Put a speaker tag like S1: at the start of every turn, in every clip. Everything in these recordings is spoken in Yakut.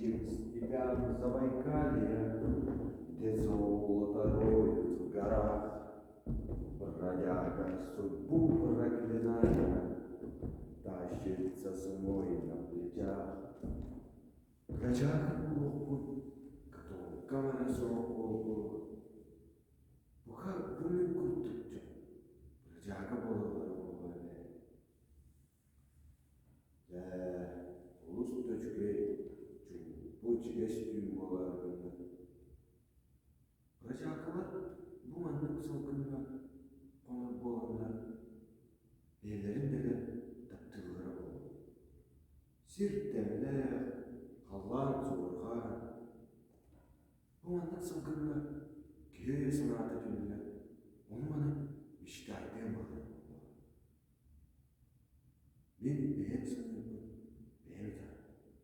S1: Диким степям Забайкалья, Где золото роют в горах, Бродяга, судьбу проклиная, Тащится зимой на плечах. Бродяга буолуохпун, католикка эрэ суох буолбут. Бука бу мин курдук дьон бродяга буолаллара буолуо эбээт. Дьэ, олус да үчүгэй, чуумпу, ичигэс түүн буолаары гынна. Бродягалар бу маннык салгыҥҥа хонор буоланнар, бэйэлэрин дэлэн таптыыллара буолуо. Сир тэҥнээх, халлаан суорҕаан, бу маннык салгыҥҥа киһи өйө-санаата түннэ, ону-маны мечтайдыан баҕарар буоллаҕа. Мин бэйэм саныырбын бэйэм итэҕэйэбин.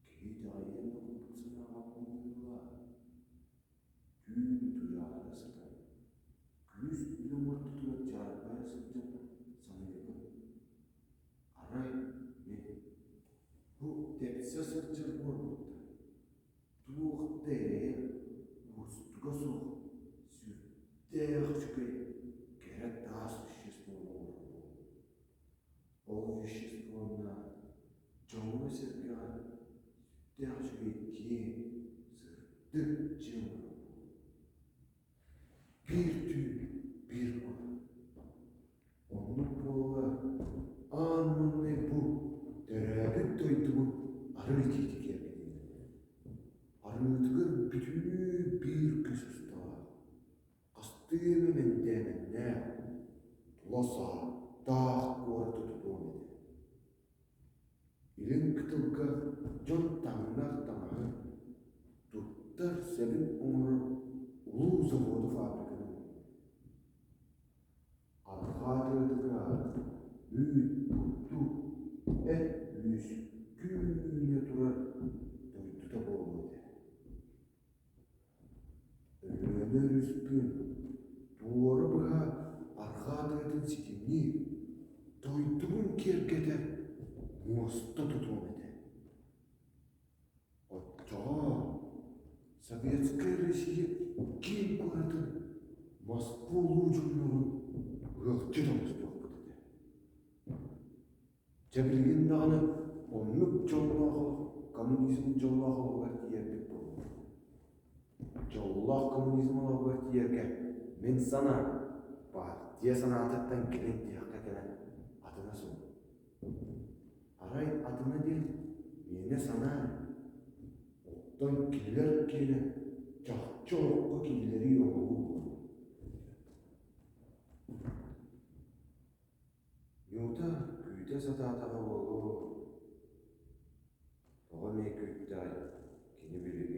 S1: Киһи итэҕэйиэн да курдук санаабаппын быһыылаах. Түүн утуйаары сытан, күүс үлэм ортотугар дьаарбайа сылдьан саныыбын. Арай мин бу тэпсэ сылдьар буолбуттар туох да эрэйэ, уустуга суох, сүрдээх үчүгэй, кэрэ таас веществоны оҥорор буолбут. Ол веществоны дьоҥҥо-сэргэҕэ сүрдээх үчүгэй киэҥ, сырдык дьиэ оҥорор буолбут. Биир түүн биир хонук. Оннук буолла, аан маҥнай бу төрөөбүт дойдубун арыы итиитик киэргэтинним. Арыытыгар бүтүннүү биир көс усталаах, хастыы эмэ мэндээмэннээх, тула сааттаах куораты тутуом этэ. Илин кытылга дьон таҥнар таҥаһы, туттар сэбин оҥорор улуу заводу фабриканы оҥорбут. Арҕаа тыатыгар үүт бурдук, эт үөскүү үүнэ турар дойдута буолуо этэ. Өлүөнэ өрүспүн туора быһа арҕаа тыатын ситимниир, дойдубун киэргэтэр муоста тутуом этэ. Оччоҕо Советскай Россия киин куоратын Москва улуу дьоннорун ыалдьыт оҥостуохпут этэ. Дьэ билигин даҕаны оннук дьоллоох олох коммунизм дьоллоох олоҕугар тиийэрбит буолуо. Дьоллоох коммунизм олоҕугар тиийэргэ мин санаам партия санаатыттан кэлин тиһэххэ кэлэн атына суох. Арай атына диэн миэнэ санаа, оттон кинилэр киэнэ чахчы олоххо киллэрии оҥоһуу буолуо. Нюта күүтэ сатаатаҕа буолуо, тоҕо эмиэ күүттэҕэй, кини билигин.